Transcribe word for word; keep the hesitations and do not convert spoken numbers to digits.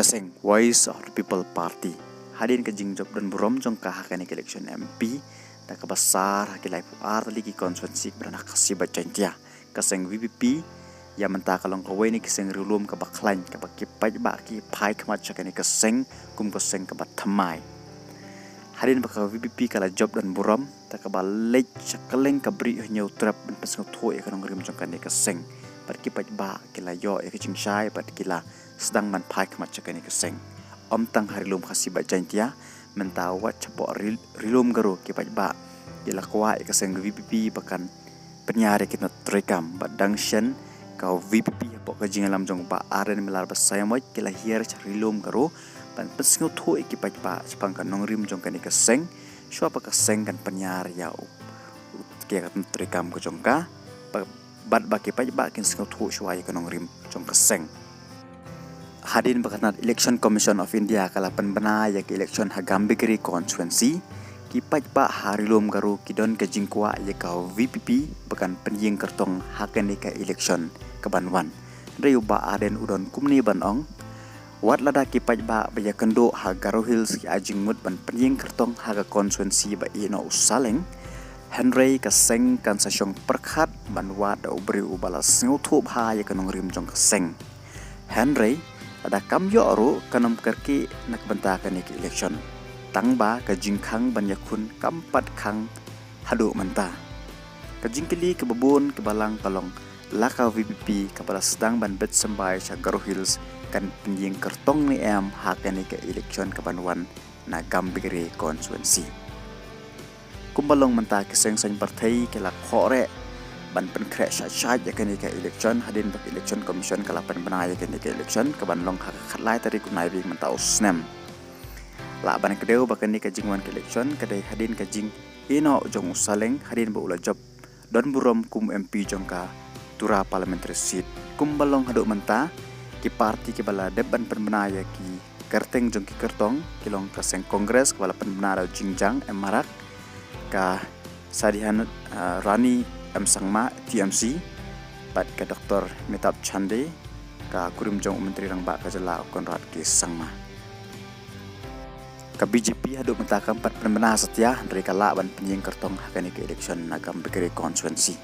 Ka seng Voice of the People Party, hadien ka jingjop don burom jong ka ha kane ka election M P da kaba sar ha ki laiphew ar tylli ki constituency ba don ha Khasi bad Jaintia, ka seng V P P ïa mynta ka long kawei na ki seng riewlum kaba khlaiñ, kaba ki paidbah ki phai khmat sha kane ka seng kum ka seng kaba thymmai. Hadien ba ka V P P ka la jop don burom, da kaba leit sha kylleng ka Bri Hynñiewtrep ban pynsngewthuh ïa ka nongrim jong kane ka seng, bad ki paidbah ki la ïoh ïa ka jingshai bad ki la sdang ban phai khmat sha kane ka seng. Ym tang ha riewlum Khasi bad Jaintia, mynta wat shapoh ri-, riewlum Garo ki paidbah ki la kwah ïa ka seng V P P ba kan pynïar ïa ki treikam, bad dang shen ka V P P hapoh ka jingïalam jong Bah Ardent Miller Basaiawmoit ki la hiar sha riewlum Garo ban pynsngewthuh ïa ki paidbah shaphang ka nongrim jong kane ka seng, shuwa ba ka seng kan pynïar ïa u, u, ïa ka treikam ka jong ka, ba, bad ba ki paidbah kin sngewthuh shuwa ïa ka nongrim jong ka seng. Hadien ba ka tnad Election Commission of India ka la pynbna ïa ka election ha Gambegre constituency, ki paidbah ha riewlum Garo ki don ka jingkwah ïa ka V P P ba kan pynïeng kyrtong ha kane ka election kaban wan. Hynrei u Bah Ardent u don kumne ban ong, wat lada ki paidbah ba ïakynduh ha Garo Hills ki ai jingmut ban pynïeng kyrtong ha ka constituency ba ïehnoh u Saleng, hynrei ka seng kan sa shong pyrkhat ban wad da u briew uba la sngewthuh bha ïa ka nongrim jong ka seng. Hynrei lada kam ïoh ruh kan ym kyrkieh na ka bynta kane ka election, tangba ka jingkhang ban ïakhun kam pat khang haduh mynta. Ka jingkylli kaba bun kaba lang ka long, la ka V P P kaba la sdang ban bit symbai sha Garo Hills kan pynïeng kyrtong ne em ha kane ka election kaban wan na Gambegre constituency. Kumba long mynta ki seng saiñ pyrthei ki la khohreh ban pynkhreh shait shait ïa kane ka election, hadien ba ka Election Commission ka la pynbna ïa kane ka election kaban long ha ka khatlai tarik u Naiwieng mynta u snem. Lah ban kdew ba kane ka jingwan ka election ka dei hadien ka jingïehnoh jong u Saleng hadien ba u la jop don burom kum M P jong ka Tura Parliamentary Seat. Kumba long haduh mynta, ki party kiba la dep ban pynbna ïa ki kyrteng jong ki kyrtong ki long ka seng Congress kaba la pynbna da u Jingjang M Marak, ka Sadhianarani M Sangma, T M C, bad ka Doctor Amitabh Chande, ka kurim jong u Myntri Rangbah ka jylla u Conrad K Sangma. Ka B J P haduh mynta kam pat pynbna satia, hynrei ka lah ban pynïeng kyrtong ha kane ka election na Gambegre constituency.